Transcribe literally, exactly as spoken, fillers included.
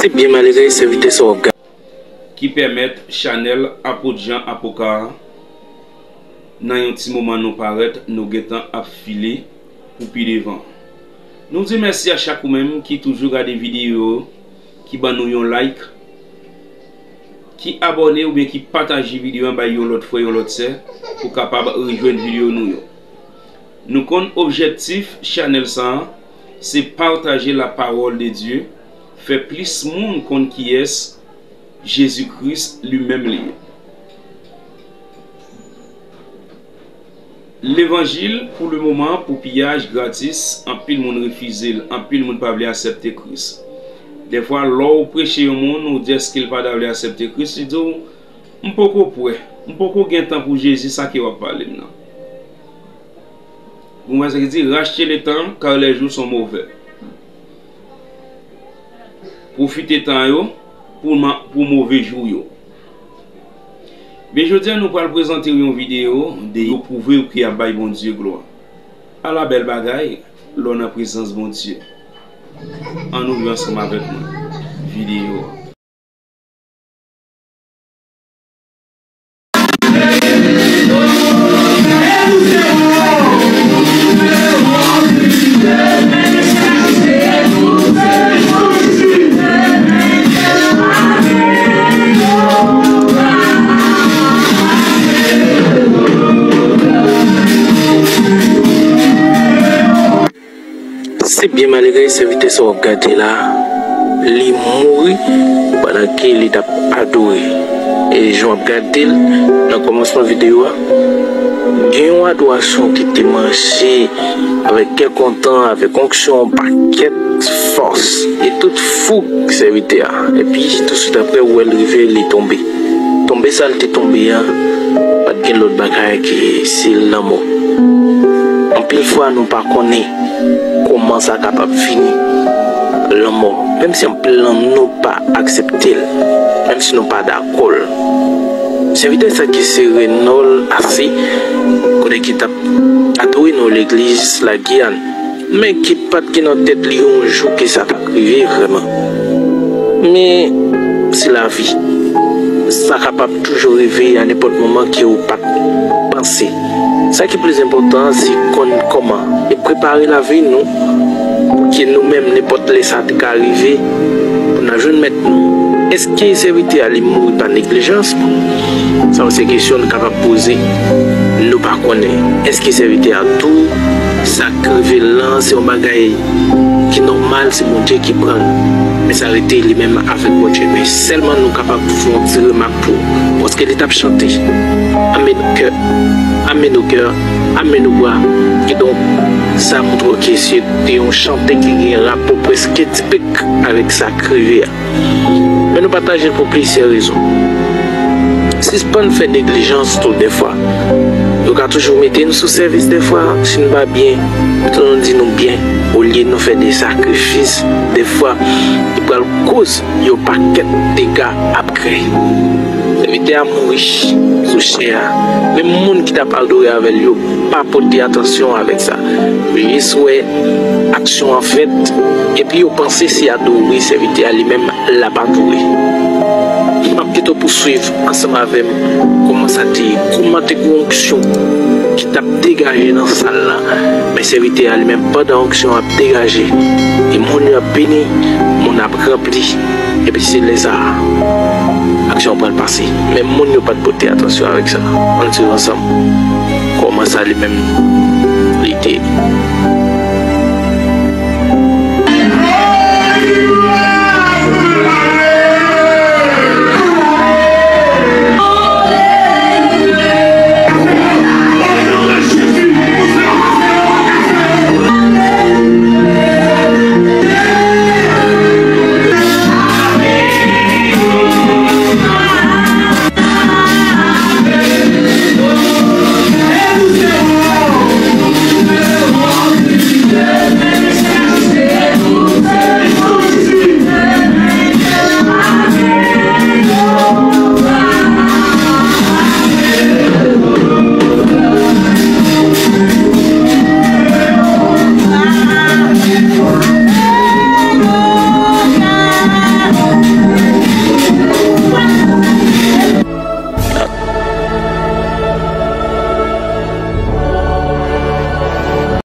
Se byen malere sèvitè sa w ap gade. Ki pèmèt chanèl Apot Jan Apoka a, nan yon ti moman nou parèt, nou gentan ap file pou pi devan. Nou di mèsi a chak ou menm ki toujou gade videyo yo, ki ban nou yon like, ki abòne oubyen ki pataje videyo a bay yon lòt frè, yon lòt sè, pou kapab rejwenn videyo nou yo. Nou konn objektif chanèl sa a, se pataje la parole de Dieu, fè plis moun konn kiyès Jezi Kris li menm li ye. Levanjil, pou le moman, pou piyaj, gratis, anpil moun refize l, anpil moun pa vle aksepte Kris. Dèfwa, lè w preche yon moun, ou di èske l pa ta vle aksepte Kris, li di w, "M poko prè, m poko gen tan pou Jezi, sa ke w ap pale m nan?" Gon vèsè ki di, "Racheter le temps, car les jours sont mauvais." Pwofite tan yo pou, ma- pou move jou yo. Men jodi a, nou pral prezante w yon videyo de yo pwouve w ki ap bay Bondye glwa. Ala bèl bagay, lè w nan prezans Bondye. Ann ouvri ansanm avèk mwen videyo a. Se byen malere sèvitè sa w ap gade la, li mouri pandan ke li t ap adore. E jan w ap gade l nan kòmansman videyo a, gen yon adorasyon ki te manje avèk kè kontan, avèk onksyon, yon pakèt fòs. E tout foug sèvitè a. Epi, touswit apre, ou wè l rive, li tonbe. Tonbe sa l te tonbe a, pa t gen lòt bagay ke se lanmò. Anpil fwa, nou pa konnen kòman sa kapab fini. Lanmò, menm si anpil nan nou pa aksepte l, menm si nou pa dakò l. Sèvitè sa ki se Renòl Ase, kote ki t ap adore nan legliz Lagiyàn, men ki pa t gen nan tèt li yon jou ke sa t ap rive vrèman. Men, se lavi. Sa kapab toujou rive a nenpòt moman ke ou pa t panse. Sa ki plis enpòtan an, se konn kòman e prepare lavi nou pou ke nou menm, nenpòt lè sa te ka rive, pou n a jwenn mèt nou. Èske sèvitè a li mouri pa neglijans? Sa yo se kesyon n kapab poze. Nou pa konnen. Èske sèvitè a tou, sa k rive l lan, se yon bagay ki nòmal, se Bondye ki pran l? Men sa rete li menm avèk Bondye. Men sèlman nou kapab fè yon ti remak pou, paske li t ap chante, "Amenez nos cœurs, amenez nos cœurs, amenez nos voix." Kidonk, sa montre ke se te yon chante ki gen rapò prèske tipik avèk sa k rive a. Men nou pataje l pou plizyè rezon. Sispann fè neglijans tou dèfwa. Yo ka toujou mete n sou sèvis dèfwa, si n pa byen, pito nou di nou byen, olye nou fè de sakrifis dèfwa ki pral koz yon pakèt dega ap kreye. Sèvitè a mouri sou chè a. Menm moun ki t ap adore avè l yo pa pote atansyon avèk sa. Yo jis wè aksyon an fèt, epi yo panse se adore sèvitè a li menm l ap adore. M ap kite w pouswiv ansanm avè m kòman sa te ye, kòman te gen onksyon ki t ap degaje nan sal la. Men sèvitè a li menm, pandan onksyon an ap degaje, e moun yo ap beni, moun ap ranpli, epi se lè sa a, aksyon an pral pase. Men moun yo pa t pote atansyon avèk sa. Ann swiv ansanm kòman sa li menm li te ye.